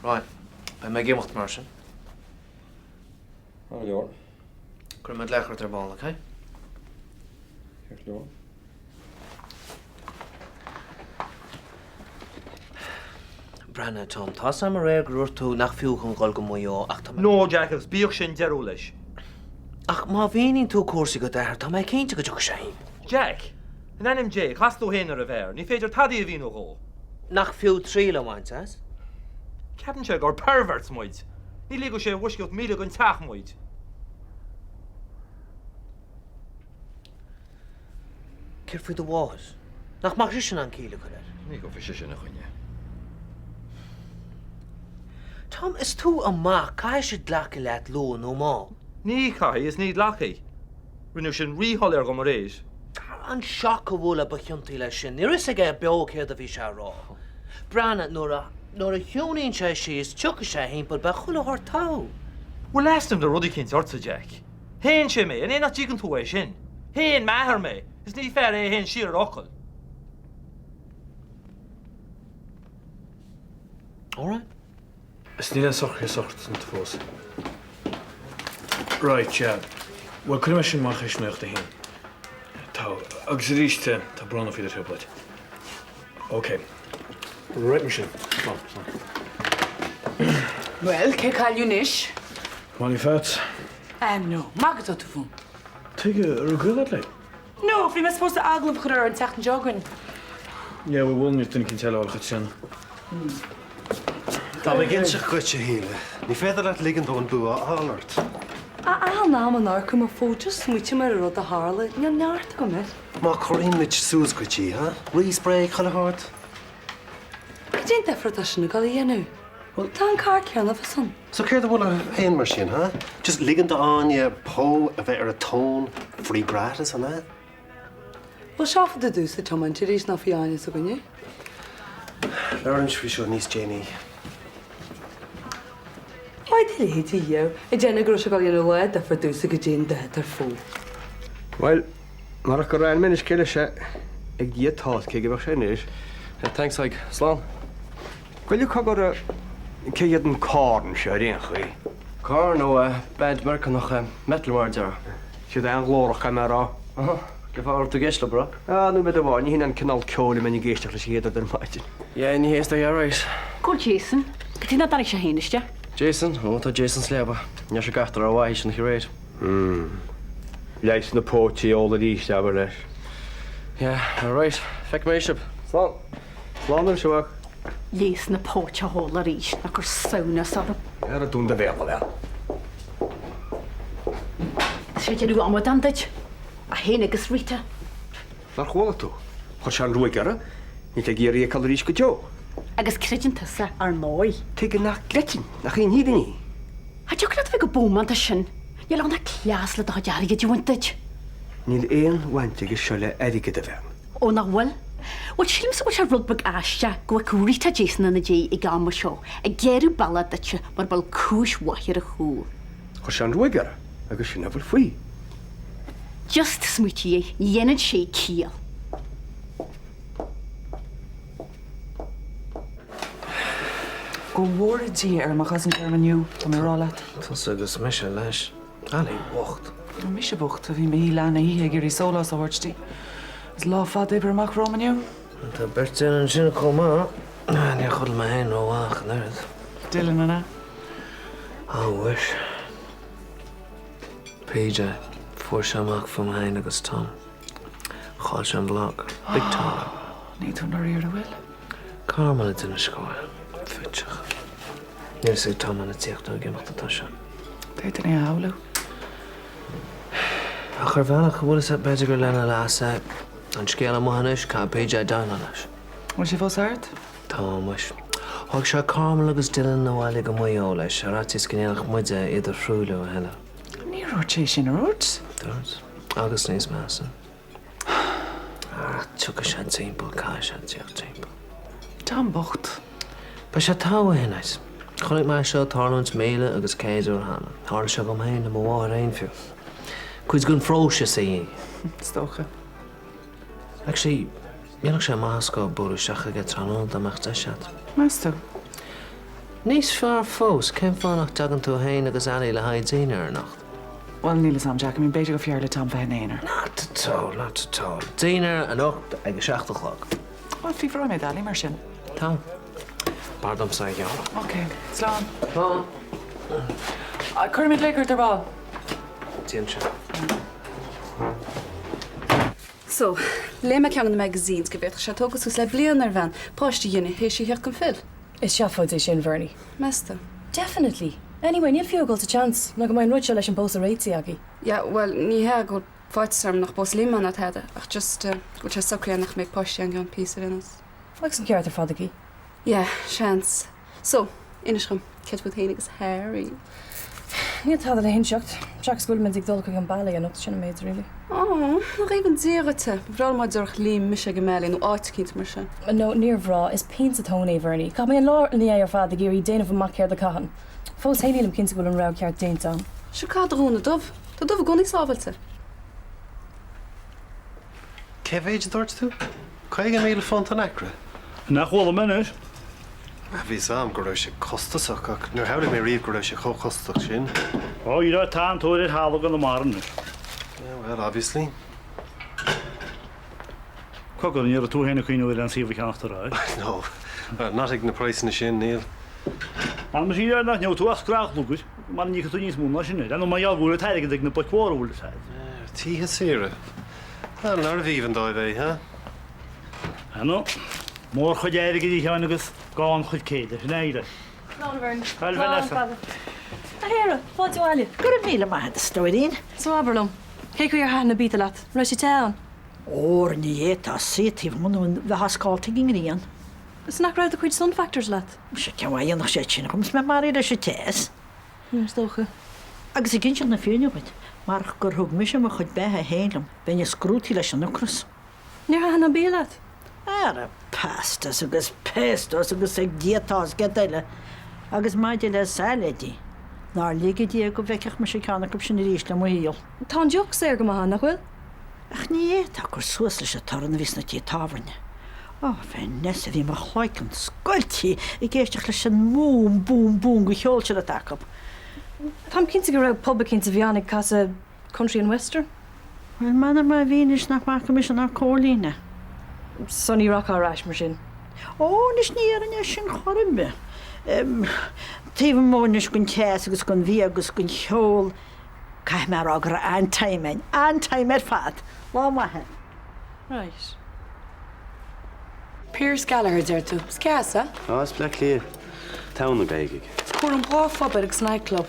Right. Beidh mé ag imeacht mar sin. Go leor. Cuirfidh mé glaoch ort ar ball, ok? Ceart go leor. Breathnaigh, Tom, tá 'fhios a'm aréir gur dhúirt tú nach fiú dhom dhul go Maigh Eo ach tá mé. No, Jack, agus bíodh sin deireadh leis. Ach má mhíníonn tú cúrsaí go d'athair, tá mé cinnte go dtiocfaidh sé thimpeall. Jack, in ainm Dé, cas tú féin ar an bhfear, ní féidir tadaí a mhíniú dhó. Nach fiú triail a bhaint as? Ceapann sé gur perverts muid. Ní ligfeadh sé i bhfoisceacht míle den teach muid. Céard faoi do mháthair? Nach mbeadh sise in ann ciall a chur air? Ní gheobhaidh sise ina choinne. Tom, is tú a mac, caithfidh siad glacadh leat luath nó mall. Ní chaithfidh is ní ghlacfaidh. Rinneadh sin ríshoiléir dhom aréir. An shock a bhuail é ba chiontaí leis sin. Ní raibh fhios aige beo céard a bhí sé a rá. Breathnaigh, nuair a, nuair a chiúnaíonn sé síos, tiocfaidh sé thimpeall, beidh chuile shórt togha. Bhfuil easnamh nó rud eicínt ortsa, Jack? Shéan sé mé, an é nach dtuigeann tú é sin? Shéan m'athair mé, is ní fear é a théann siar ar a fhocal. All right. Is níl aon socruithe socraithe fós. Right, yeah. Bhuel, cuirfidh mé sin amach théis nuacht a haon. Tá. Agus arís, tá brón orm faoi do thrioblóid. Ok. Right mar sin. Slán, slán. Bhuel, cé cailleadh anois? Come on, you fats. Ah no, magadh atá tú fúm. Tuige, an raibh gaol agat léi? No, bhí mé supposed to agallamh a chur uirthi an tseachtain seo chugainn. Yeah, bhuel, bhuail duine eicínt eile a chuid sin. Tá mé ag inseacht dhuit, a Shíle. Ní féidir leat ligean dó an bua a fháil ort. Achan am a n-amharcaim ar fó, just smaoiním ar an rud a tharla, níl neart agam air. Má chóiríonn muid suas dhuit í, huh? Respray, chuile shórt. Cad é an difear atá sin ag dul a dhéanamh? Bhuel. Tá an carr céanna fós ann. So céard a mholfá féin mar sin, huh? Just ligean d'Áine Poe a bheith ar a tóin free gratis, an ea? Bhuel, seo fá dtaobh domhsa tiomáint arís ná faoi Áine s'againne. Labhraímis faoi seo níos déanaí. Mhaith do leithéid a dhéanamh, ag déanamh go raibh sé ag dul a dhéanamh lá difear domhsa go dtí an dáta ar fó. Bhuel, marach gur fhan mé anois cé leis é? Ag Dia atá cé go mbeadh sé anois. Thanks, Tadhg. Slán. Bhuel, cogar, cé hiad an Korn seo ar aon chaoi? Korn? Ó, band Meiriceánach metal mar a déarfá. Siad an-ghlórach, caithfidh mé a rá. Aha, cén fáth a raibh tú ag éisteacht leo, bro? Ah, nóiméad amháin, ní hin an cineál ceoil a mbeinn ag éisteacht leis an gcéad rud ar maidin. Yeah, ní hé is dóigh, alright. Cá bhfuil Jason? Cad chuige nach dtáinig sé féin isteach? Jason? Ó, tá Jason sa leaba. Ní raibh sé gach rud rómhaith théis an oíche aréir. Hmm. Leigheas na póití a ól arís, abair leis. Yeah, alright. Feicfidh mé sibh. Slán. Slán anois, a mhac. Leigheas na póite a ól arís, ná cuir samhnas orm. Ara dún do bhéal, a bhean. Tá sé ag déanamh amadán duit, é féin agus Rita. Nár chuala tú? Chuir sé an ruaig orthu. Níl sé ag iarraidh a fheiceáil arís go deo. Agus creideann tusa, ar ndóigh. Tuige nach gcreidfinn? Nach í an fhírinne í? Cha dtiocfadh leat a bheith chomh bómánta sin. Níl ann ach cleas le do chuid airgid a bhaint duit. Níl aon bhaint aige seo le airgead, a bhean. Ó nach bhfuil? Bhuel, sílimse go bhfuil sé rud beag aisteach go bhfeicfeadh Rita Jason ina diaidh ag am mar seo, ag géarú bealaigh duitse mura bhfuil cúis mhaith ar a chúl. Chuir sé an ruaig orthu agus sin a bhfuil faoi. Just smaoitigh air, ní dhéanann sé ciall. Go bhfóire Dia orm mo chosaint orm inniu, tá mé a rá leat. Tusa agus mise leis. Ali bocht. Mise bocht, a bhí mé leath na hoíche ag iarraidh sólás a thabhairt di. Is lá fada oibre amach romham inniu. Tá beirt duine ansin chomh maith. Níor chodail mé féin rómhaith ach an oiread. Dylan, an ea? Á, mhuis. PJ, fuair sé amach fúm féin agus Tom. Chaill sé an block. Big time. Níl tú i ndáiríre, an bhfuil? Carmel a d'inis dhó é. Fuiteach. Níl a fhios ag Tom an ag tíocht nó ag imeacht atá sé. D'fhéadfainn é a shamhlú. Ach ar bhealach, bhfuil fhios agat, b'fhéidir gur lena leas é. An scéal amuigh anois, caithfidh PJ déileáil leis. Bhfuil sé fós thart? Tá, muis. Thóg sé Carmel agus Dylan abhaile go Maigh Eo leis, ar fhaitíos go ndéanfadh muide iad a thruailliú a thuilleadh. Níor dhúirt sé sin, ar dhúirt? Dúirt. Agus níos measa. Ach tiocfaidh sé timpeall, caithfidh sé tíocht timpeall. Tom bocht. Beidh sé togha a Shinéad. Chonaic mé seo ag tarlúint 1000 agus 100 uair cheana. Tharla sé dhom féin le mo mháthair féin fiú. Cuid den phróiseas é. Is dócha. Actually, dhéanfadh sé maitheas dhó bualadh isteach aige tráthnóna dá mbeadh deis agat. Meas tú? Níos fearr fós, cén fáth nach dtagann tú fhéin agus Ali le haghaidh dinnéar anocht? Bhuel, níl 'fhios a'm, Jack, I mean, b'fhéidir gur fearr le Tom bheith ina aonar. Not at all, not at all. Dinnéar anocht ag a seacht a chlog. Bhuel, fiafróidh mé d'Ali mar sin. Tá. B'fhearr domsa é a ghearradh. Ok, slán. Slán. Cuirfidh mé glaoch ort ar ball. Déan sin. So, léigh mé ceann de na magazines go bhféadfadh sé tógáil suas le bliain ar bhean páiste a ghineadh théis í theacht den phill. Is seafóid é sin, Bhernie. Meas tú? Definitely! Anyway, níl fiú ag dul sa tseans ná go mbeidh an rud seo leis an bpósadh réitithe agaibh. Yeah, bhuel, ní hea go bhfuil faitíos orm nach bpósfaidh Liam mé ná tada, ach just go bhfuil sé socraithe nach mbeidh páistí againn go ceann píosa ar aon nós. Agus an ceart ar fad aici. Yeah, seans. So, inis dhom, céard fút féin agus Harry? Níl tada le hinseacht, seachas go bhfuilimid ag dul chuig an ballet anocht, sin an méid, really. Aww, nach aoibhinn Dia dhuit é. Ba bhreá liom dá dtabharfadh Liam mise ag an mballet nó áit eicínt mar sin. No, níor bhreá, is pian sa tóin é, Bhernie. Chaith mé an lá inné ar fad ag iarraidh déanamh amach céard a chaithfinn. Fós féin nílim cinnte go bhfuil an rogha ceart déanta agam. Sure caith do ghúna dubh. Tá dubh i gcónaí sábháilte. Cé mhéid a dúirt tú? £50,000 an acra? Nach bhfuil mé anois? Bhí 's a'm go raibh sé costasach ach níor shamhlaigh mé riamh go raibh sé chomh costasach sin. Ó, you know, tá an-tóir ar thalamh i gConamara anois. Yeah, well, obviously. Cogar, ní raibh tú féin ag cuimhneamh ar aon suíomh a cheannacht ar aghaidh? No, well, not ag na praghsanna sin, níl. Anam is í nach ngeobhaidh tú ach scread lugair, mara n-íocfaidh tú níos mó ná sin air. Nó mar gheall go bhfuil an t-airgead ag na boic mhóra, bhfuil 'fhios a'd. Tithe saoire. Bhuel, nárbh aoibhinn dóibh é, huh? Ar ndóigh, mórchuid airgid a Sheáin agus gannchuid céille, sin é é. Slán, a Bhernie. Bhuel, Vanessa. A Shéara, fáilte abhaile. Go raibh míle maith agat, a stóirín. So abair liom, cé chaoi ar thaitin Ibiza leat? An raibh sé te ann? Óra, ní fhéadfá suí taobh amuigh nó bheifeá scallta ag an ngrian. Is nach raibh do chuid sun factors leat? Muise, cén mhaith a dhéanfadh sé sin dhom is mé maraithe leis an teas. Is dócha. Agus ag inseacht na fírinne dhuit, marach gur thug mise mo chuid beatha féin liom, bheinn ag scrútaí leis an ocras. Níor thaitin an bia leat? Ara, pastas agus pestos agus ag Dia atá 'fhios céard eile. Agus maidir le sailéidí, nár lige Dia go bhfeicfeadh mise ceann acu sin arís le mo shaol. Tá an deoch saor go maith ann, nach bhfuil? Ach ní fhéadfá cur suas leis an torann a bhí sna tithe tábhairne. Ó, Vanessa, bhí mo chloigeann scoiltí ag éisteacht leis an mbúm, búm, búm de cheol sin atá acu. Táim cinnte go raibh pub eicínt a bhí ann ag casadh country and western. Bhuel, m'anam má bhí anois nach bhfaca mise ná cóilín é. So ní rachfá ar ais mar sin? Ó, anois ní dhéarfainn é sin chor ar bith. Taobh amuigh anois den teas agus den bhia agus den cheol, caithfidh mé a rá go raibh an-time againn. An-time ar fad. Lá maith. Right. Pearse Gallagher, a deir tú. Is ceas, eh? Á, as Bleá Cliath. Togha na Gaeilge. Cúram 2 phub agus nightclub.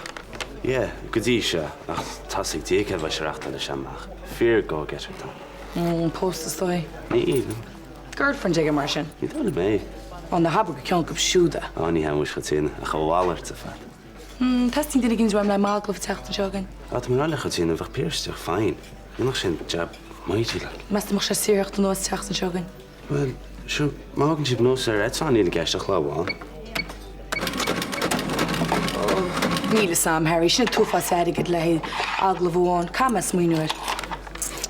Yeah, go dtí seo, ach tá's ag Dia céard a bheidh sé ag reachtáil leis amach. Fíor go-getter atá ann. Mm, pósta is dóigh. Níl. Girlfriend aige mar sin. Ní dóigh liom é. Á, ná habair gur ceann acu siúd é. Á, ní hea muis a Chaitríona, ach a mhalairt ar fad. Hmm, teastaíonn duine éigin uaim le m'agallamh an tseachtain seo chugainn. Á, tá mé ag rá leat a Chaitríona, bheadh Pearse isteach fine. Dhéanfadh sé an jab mighty like. Meas tú mbeadh sé saor theacht anuas an tseachtain seo chugainn? Bhuel, sure, má thagann sibh anuas ar eitleán níl i gceist ach lá amháin. Ó, níl fhios a'm, Harry, sin an t-uafás airgid le haghaidh agallamh amháin. Caithfidh mé smaoineamh air.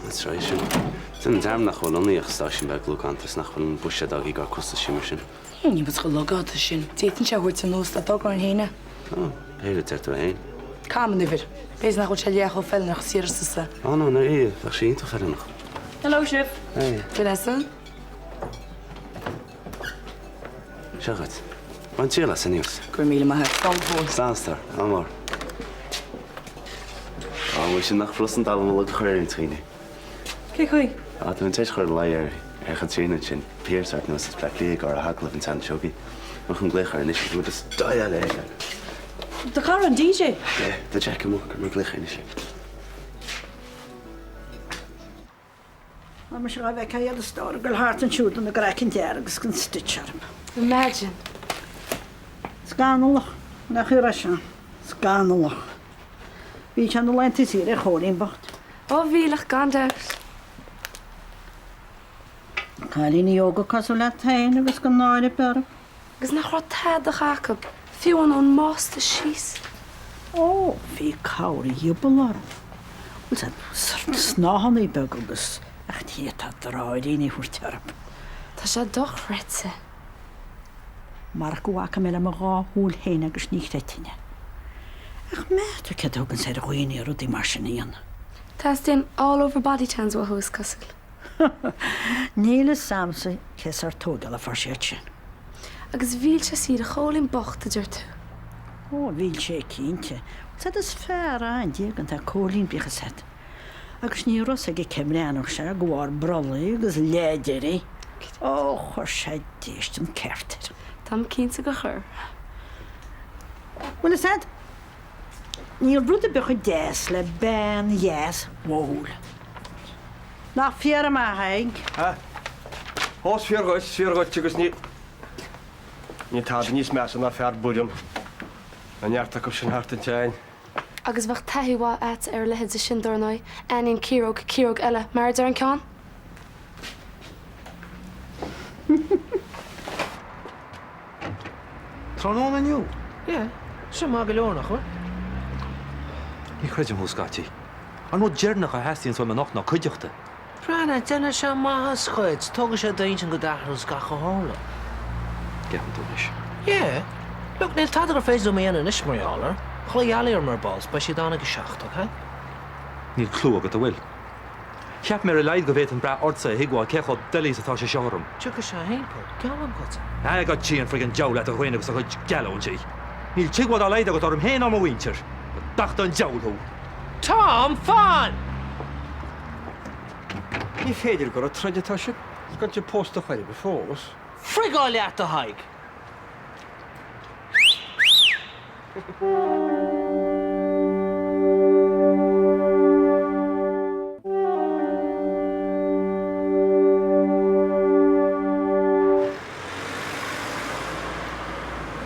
That's right, sure. Déanaim dearmad nach bhfuil ionaí ach stáisiún beag logánta is nach bhfuil an buiséad agaibh i gcomhair costaisí mar sin. Níl muid chomh logánta sin. D'fhéadfainn sé a thabhairt anuas dá dtogróinn féin é. Ó, pé rud a deir tú féin. Caithfidh an uimhir. B'fhéidir nach bhfuil sé leath chomh feiliúnach is iarrasasa. Ó, no, no, bheadh sé iontach feiliúnach. Hello sibh. Hey. Vanessa. Seo dhuit. Bain triail as anuas. Go raibh míle maith agat. Slán go fóill. Slán, a stór. Ádh mór. Á, muise nach furast an dallamullóg a chur ar an tsaoine. Cé chaoi? Á, tá mé tar éis cur glao ar ar Chaitríona ansin, Pearse a thabhairt anuas as Bleá Cliath i gcomhair a hagallamh an tseachtain seo chugainn. Tá mé chun glaoch air anois, bhí muid as dial é. Do chara an DJ? Yeah, tá Jack amuigh, cuirfidh mé glaoch air anois. Á muise dhá bhfeicfeá iad a stór ag dul thart ansiúd lena gcraiceann dearg agus gan stitch orthu. Imagine. Scannalach, nach é sin? Scannalach. Bhí sé na laethanta saoire ar Chóilín bocht. Ó bhí, ach gan dabht. Cailíní óga cosúil leat féin agus gan náire orthu. Agus nach raibh tada acu, fiú amháin ón mbásta síos. Ó, bhí corr ghiobal orthu. Bhuel, snáthanna beaga agus, ach ní fhéadfá dráiríní a thabhairt orthu. Tá sé dochreidte. Marach go bhfaca mé le mo dhá shúil féin agus ní chreidfinn é. Ach meas tú céard a thugann ar dhaoine rudaí mar sin a dhéanamh? Teastaíonn all over body tans uathu, is cosúil. Níl fhios a'msa cé sórt tóigeála a fuair siad sin. Agus mhill sé saoire Chóilín bocht, a deir tú? Ó, mhill sé cinnte. Bhuel, 'sad is fear an-diaganta é Cóilín, bíodh fhios a'd. Agus ní raibh fhios aige cé mbreathnódh sé de bharr brollaigh agus leid uirthi. Ó, chuir sé déistean ceart air. Táim cinnte gur chuir. Bhuel, fhios a'd, níl rud ar bith chomh deas le bean dheas mhodhúil. Nach fear maith é Tadhg? Ha? Ó, is fíor dhuit, is fíor dhuit agus ní, níl tada níos measa ná fear buireann. Tá neart acu sin thart an tseáin. Agus bheadh taithí mhaith a'dsa ar a leithéide sin, dár ndóigh. Aithníonn ciaróg ciaróg eile, mar a deir an ceann. Tráthnóna inniu? Yeah. Sin maith go leor, nach bhfuil? Ní chreidim thú scaití. An rud deireanach a theastaíonns uaim anocht ná cuideachta. Breathnaigh, déanfaidh sé maitheas dhuit. Tógfaidh sé d'intinn go d'aithreos gach a tharla. Ceapann tú anois. Yeah. Look, níl tada gur féidir liom a dhéanamh anois mar gheall air. Glaoigh Ali orm ar ball 's beidh siad ann ag a seacht, ok? Níl clue agat, an bhfuil? Cheap mé ar a laghad go bhféadfainn brath ortsa a thuigbheáil cé chomh doiligh is atá sé seo orm. Tiocfaidh sé thimpeall, geallaim dhuit. Ah, go dté an friggin' diabhal leat a ghraidhin agus do chuid geallúintí. Níl tuigbheáil dá laghad agat orm féin ná mo mhuintir. Go dtachta an diabhal thú! Tom, fan! Ní féidir gur ag troid atá sibh, 's gan sibh pósta chor ar bith fós. Frigáil leat, a Thaidhg!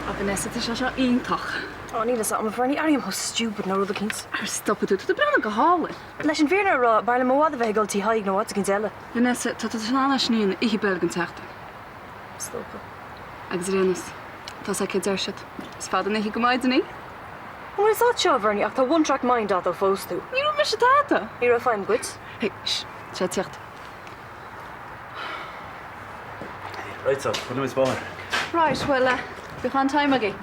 Á Vanessa, tá sé seo iontach. Á níl fhios a'm, a Bhernie, airím chomh stupid nó rud eicínt. Ar stopfaidh tú, tá tú ag breathnú go hálainn. Leis an bhfírinne a rá, b'fhearr liom i bhfad a bheith ag dul tí Thaidhg nó áit eicínt eile. Vanessa, tá tú in ann é sin a dhéanamh oíche Beilg an tseachtain. Is dócha. Agus ar aon nós, tá 's agat céard a deir siad. Is fada an oíche go maidin í. An bhfuil fhios a'd seo, a Bhernie, ach tá one track mind a'd ó phós tú. Ní raibh mise tada! Ní raibh feidhm agat. Hey, shh, tá sé ag tíocht. Right so, chuir mé spáir. Right, well, eh, bíodh an-time agaibh.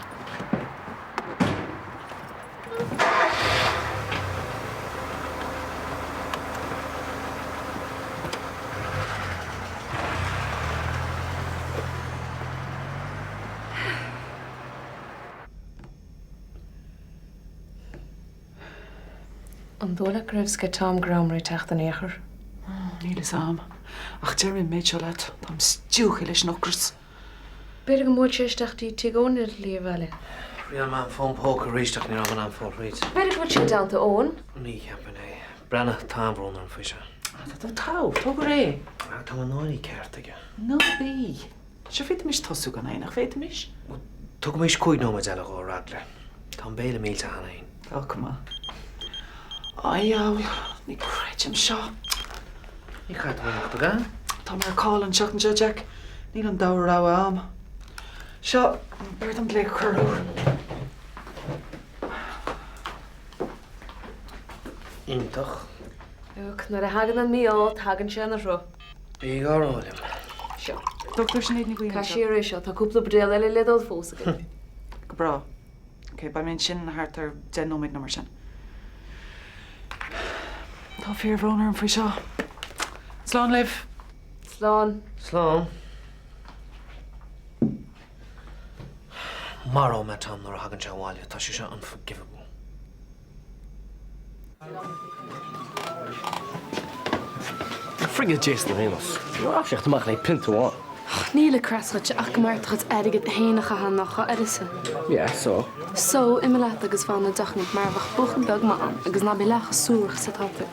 An dóigh leat go raibh 'fhios ag Tom go rabhamar ag teacht in aon chor? Níl 'fhios a'm. Ach déarfaidh mé an méid seo leat, táim stiúgtha leis an ocras. B'fhéidir go mbuailfidh sé isteach dtí Tigh Eoin ar shlí abhaile. Riail mé an fón póca arís ach ní raibh mé in ann fáil thríd. B'fhéidir go bhfuil sé i dteannta Eoin. Ní cheapfainn é. Breathnaigh, tá an-bhrón orm faoi seo. Tá tú togha, tóg ar é. Tá mo náirí ceart aige. Ná bí. Sure féadfaimis tosú gan é, nach bhféadfaimis? Tugaimis 5 nóiméad eile dhó ar eagla. Tá an béile millte cheana féin. Tá go maith. A dheabhail, ní chreidim seo. Ní chaithfidh tú imeacht, an gcaithfidh? Tá mé ar call an tseachtain seo, Jack. Níl an dara rogha a'm. Seo, b'fhearr dom glaoch a chur orthu. Iontach. Look, nuair a thagann an mí-ádh, tagann sé ina shruth. Bí ag rá liom. Seo. Dr. Sinéad Ní Ghaoithe Caith anseo. siar é seo, tá cúpla buidéal eile le dul fós againn. Go breá. Ok, beidh mé ansin thart ar 10 nóiméad nó mar sin. Tá fíorbhrón orm faoi seo. Slán libh! Slán. Slán. Maróidh mé Tom nuair a thagann sé abhaile, tá sé seo unforgivable. Friggin' Jason ar aon nós. Ní raibh sé amach le pionta amháin. Níl a cras dhuit ach go mb'fhearr do chuid airgid féin a chaitheamh ná a uireasa. Yeah, so? So, imigh leat agus fan i dteach mar a bheadh buachaill beag maith ann agus ná bí leath chomh suarach is atá tú.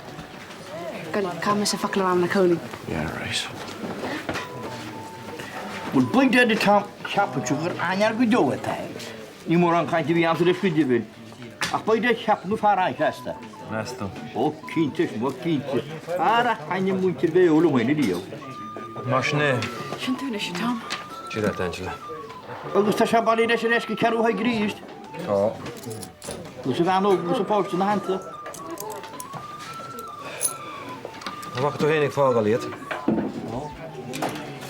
Gabh i leith, caithfidh mise focal a rá le Cóilín. Yeah, right. Bhuel, by daddy Tom, cheapfadh gur an-fhear go deo é Tadhg. Ní mórán cainte a bhí a'msa leis go deimhin. Ach by dad cheapfainn gur fear an-chleasta. Meas tú? Ó, cinnte, ó, cinnte. Fear a thaitnigh muintir Mhaigh Eo liom féin ariamh. Mar sin é. Sin tú anois, a Tom. Dia leat, Angela. Agus tá sé bailithe leis ar ais go Ceathrú Thaidhg arís. Tá. Agus a bhean óg agus a pháiste ina theannta. An bhfaca tú féin ag fágáil iad?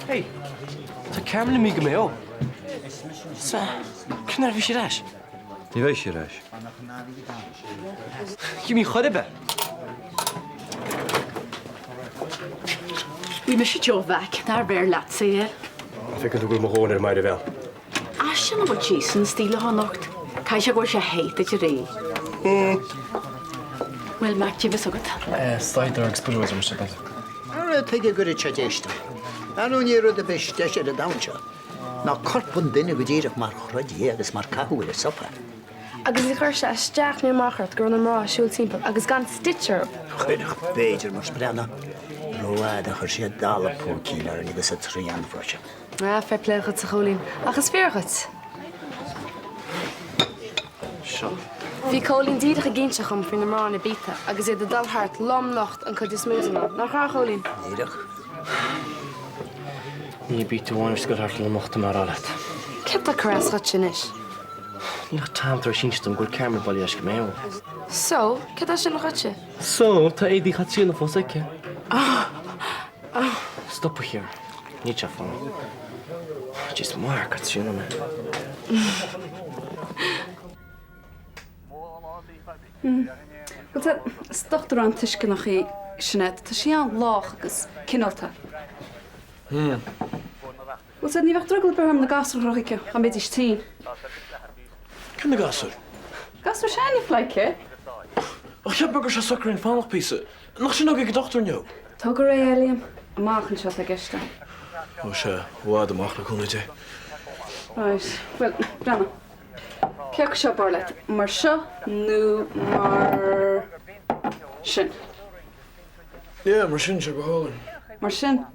Hey, tá Carmel imithe go Mayo. Sea, cén uair a bhí sí ar ais? Ní bheidh sí ar ais. Gimme chor ar bith! Bhí mise Joe Mhac, nár bhfearr leatsa é? An bhfeiceann tú go bhfuil mo dhóthain ar an mbaile bheal? Aisteach nach bhfuil Jason istigh leo anocht. Caithfidh sé go bhfuil sé théite de réidh. Bhuel, Mac, cad é bheas agat? Cider agus Budweiser, Mr. Bennett. Ara tuige go gcuireann sé déistin? Ar ndóigh níl rud ar bith is deise ar an domhan seo ná corp an duine go díreach mar chroid dhe agus mar caitheadh ar an sofa. Agus níor chuir sé isteach ná amach ort go raibh na mná ag siúl timpeall agus gan stitch orthu. Chuirfeadh, b'fhéidir, mar breathnaigh, rófhada a chuir siad dalladh púicín orainn agus an trian bhriseadh. Ah, fair play dhuit, a Chóilín. Ach is fíor dhuit. Seo. Bhí Cóilín díreach ag inse dhom faoi na mná in Ibiza agus iad ag dul thart lomnocht an chuid is mó den am. Nach raibh, a Chóilín? Díreach. Ní Ibiza amháin ar scoil thart lomnocht, tá mé a rá leat. Céard tá ag cur as dhuit anois? Níl ach Tom tar éis inse dom go bhfuil Carmen bailithe as go Mayo. So, céard é sin dhuitse? So, tá éadaí Chaitríona fós aici. Stop a Chiara. Níl sé fána. Jeez, maith Caitríona mé. Bhuel, is dochtúir an-tuisceanach í Sinéad. Tá sí an-lách agus cineálta. Bhuel, ní bheadh drogall ar bith orm na gasúir a chur chuici dá mbeidís tinn. Cé na gasúir? Gasúir s'againne, like. Ach cheap mé go raibh sé socair againn fanacht píosa. Nach sin ag an dochtúir inniu? Tá go réidh, a Liam. Amach anseo atá i gceist agam. Ó sea, i bhfad amach le cúnamh Dé. Right, bhuel, breathnaigh. Cé acu seo b'fhearr leat, mar seo nó mar sin? Yeah, mar sin, sé go hálainn. Mar sin?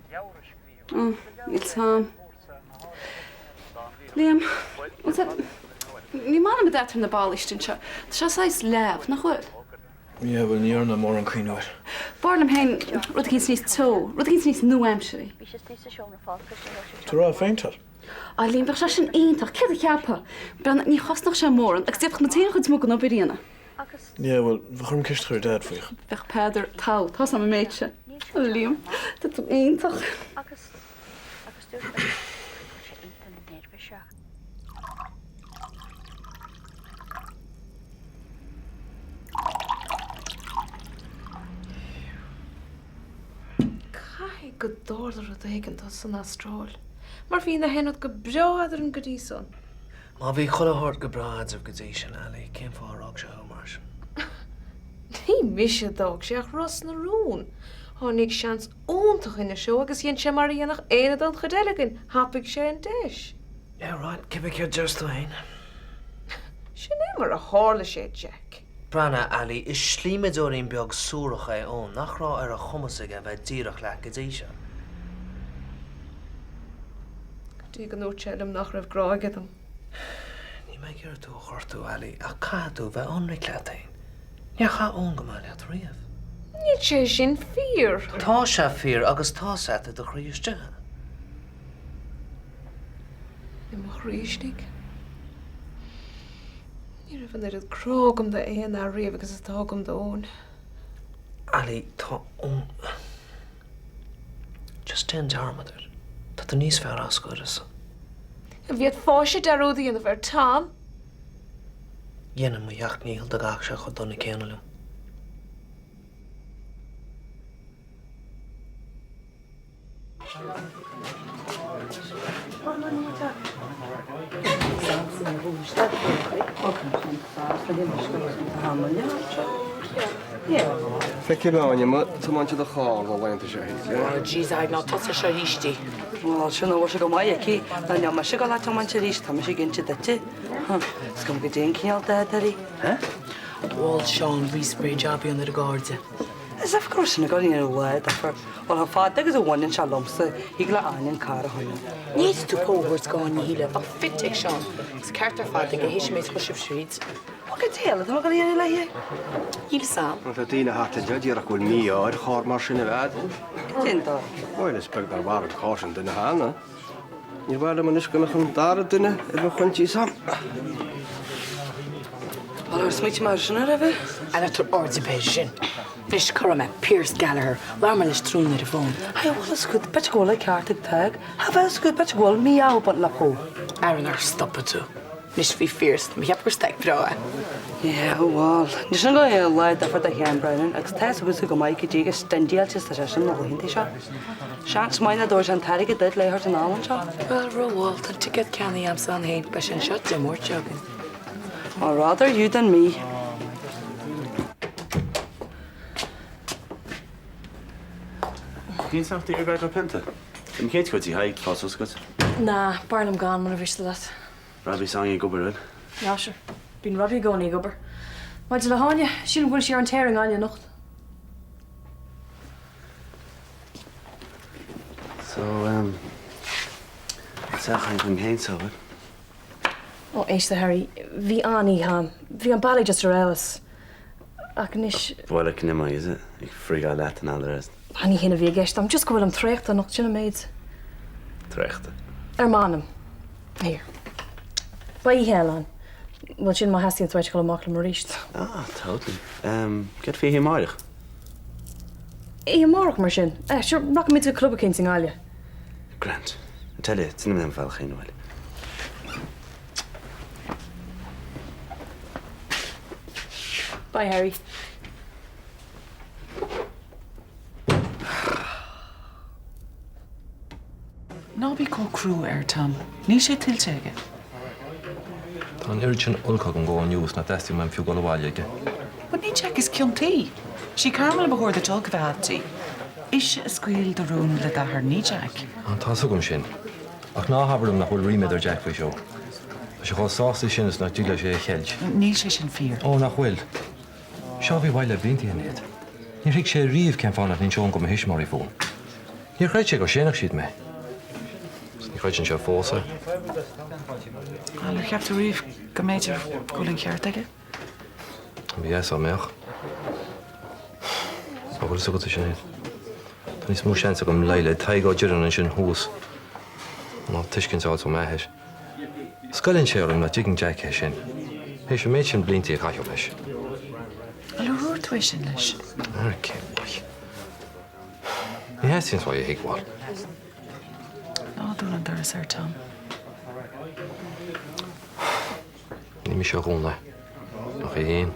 Níl 's a'm. Liam, bhuel, ní maith liom an dath ar na ballaí istigh anseo. Tá sé saghas leamh, nach bhfuil? Yeah, bhuel, ní dhearna mé mórán cuimhneamh air. B'fhearr liom féin rud eicínt níos teo, rud eicínt níos nua-aimsirí. Tá rá phéinteáil. Á, Liam, bheadh sé sin iontach. Céard a cheapfá? Breathnaigh, ní chosnódh sé mórán agus d'fhéadfadh muid féin an chuid is mó den obair a dhéanamh. Yeah, bhuel, bheadh orm ceist a chur ar Dad faoi. Bheadh Peadar togha, tá's a'm an méid sin. A Liam, tá tú iontach. Caithfidh go dtarla rud éigin dó san Astráil, mar bhí na haon rud go breá eadrainn go dtí san. Má bhí chuile shórt go breá eadraibh go dtí sin, Ali, cén fáth ar fhág sé thú mar sin? Ní mise a d'fhág sé ach Ros na Rún. Tháinig seans iontach anois ó agus dhein sé mar a dhéanfadh éinne den chuid eile againn, thapaigh sé an deis. Yeah, right, cibé céard deir tú fhéin. Sin é mar a tharla sé, Jack. Breathnaigh, Ali, is slíomadóirín beag suarach é Eoin nach raibh ar a chumas aige bheith díreach leat go dtí seo. Go dtí go ndúirt sé liom nach raibh grá aige dom. Níl mé ag iarraidh tú a ghortú, Ali, ach caithfidh tú bheith ionraic leat fhéin. Níor chaith Eoin go maith leat riamh. Níl sé sin fíor. Tá sé fíor agus tá's a't i do chroí istigh. I mo chroí istigh? Ní raibh an oiread grá agam d'aon fhear riamh agus atá agam d'Eoin. Ali, tá Eoin. Just déan dearmad air. Tá tú níos fearr as go uireasa. An bhféadfása dearúd a dhéanamh ar Tom? Dhéanfainn mo sheacht ndícheall dá gcaithfeadh sé chomh dona céanna liom. Feicim Áine amuigh ag tiomáint do charr na laethanta seo a Shíle. Oh jeez, Tadhg, ná tosaigh seo arís di. Bhuel, sin a bhfuil sé go maith aici. Dá mbeadh mise ag dul a tiomáint arís, tá mise ag inse duitse. Huh, is cuma goidé an cineál dath uirthi. Huh? Mhol Seán respray job a dhéanamh ar an gcarr di. As if go raibh sin ag dul a dhéanamh lá difear. Bhuel, chomh fada agus a bhaineann sé liomsa, thig le Áine an carr a choinneáil. Ní fhéadfaidh tú pó a thabhairt d'Áine, a Shíle, bheadh fit ag Seán. Agus ceart ar fad aige, théis an méid a chuir sibh tríd. Bhuel, cad é eile atá mé ag dul a dhéanamh léi? Níl fhios a'm. Bhuel, tá daoine thart anseo a déarfadh go bhfuil mí-ádh ar charr mar sin ar fad. Cén dóigh? Bhuel, is beag nár mharaigh an carr sin duine cheana. Níor mhaith liom anois go mbeadh an dara duine ar mo choinsias a'm. Bhuel, ar smaoitigh mé air sin roimhe? Á ná tabhair aird ar bith air sin. Anois, cá raibh mé? Pearse Gallagher. Labhair mé leis tráthnóna ar an bhfón. Haigh, bhfuil fhios agat, b'fhéidir go bhfuil an ceart ag Tadhg. Tá fhios agat, b'fhéidir go bhfuil mí-ádh ag baint le Pól. Aaron, ar stopfaidh tú? Anois bhí fíor mé cheap gur staic breá é. Yeah, bhuel, níl sin go haon lá difear do Sheán Brennan agus tá a fhios agat go maith cad é chomh stingy-áilte is atá seisean na laethanta seo. Seans maith nach dtabharfaidh sé an t-airgead duit le thabhairt anall anseo. Bhuel, rómhall, tá an ticéad ceannaithe a'msa ann féin, beidh sé anseo Dé Máirt seo chugainn. Well, rather you than me. Cén sampla ar bheag pionta? An chéad chuid í Thaidhg, tá sos agat. Ná, b'fhearr liom gan, mura mhiste leat. Robbie is Áine ag obair, bhfuil? Yeah, sure. Bíonn Robbie i gcónaí ag obair. Maidir le hÁine, sílim go bhfuil sí ar an tear i nGaillimh anocht. So, um, seachain chun cén so, bhfuil? Ó, éist a Harry, bhí an-oíche a'm. Bhí an ballet just ar fheabhas. Ach anois. Bualadh cniomaí, is it? Ag frigáil leat and all the rest. Ní hin a bhí i gceist a'm, just go bhfuilim traochta anocht, sin an méid. Traochta. Ar m'anam. Here. Beidh oíche eile ann. Bhuel, sin má theastaíonn uait dul amach liom arís. Ah, totally. Um, céard faoi oíche amárach? Oíche amárach mar sin. Eh, sure, rachaimid go club eicínt i nGaillimh. Grand. I tell you, déanfaidh mé an bhealach féin abhaile. Bye, Harry. Ná bí chomh crua air, Tom. Níl sé tuillte aige. Tá an oiread sin oilc agam dhó inniu is nach dteastaíonn uaim fiú dul abhaile aige. But ní Jack is ciontaí. Sí Carmel a ba chóir duit olc a bheith aisti. Ise a scaoil do rún le d'athair, ní Jack. Tá a fhios agam sin. Ach ná habair liom nach bhfuil ríméad ar Jack faoi seo. Tá sé chomh sásta sin is nach dtig leis é a cheilt. Níl sé sin fíor. Ó, nach bhfuil? Seo a bhí uaidh le blianta, a Shinéad. Níor thuig sé riamh cén fáth nach n-inseoinn do mo thuismitheoirí fúm. Níor chreid sé go séanfadh siad mé. Agus ní chreideann sé fós é. Bhuel, ar cheap tú riamh go mb'fhéidir go bhfuil an ceart aige? Ba dheas dá mbeadh. An bhfuil fhios agat, a Sinéad, tá níos mó seans agam luí le Tadhg Ó Direáin ansin thuas ná tuiscint a fháilt ó m'athair. Scoileann sé orm nach dtuigeann Jack é sin, théis an méid sin bliantaí a chaitheamh leis. Bhuel, ar dhúirt tú é sin leis? Ar cén mhaith? Ní theastaíonn uaidh a thuigbheáil. Ná dún an doras air, Tom. Ní mise a dhún é, ach é fhéin.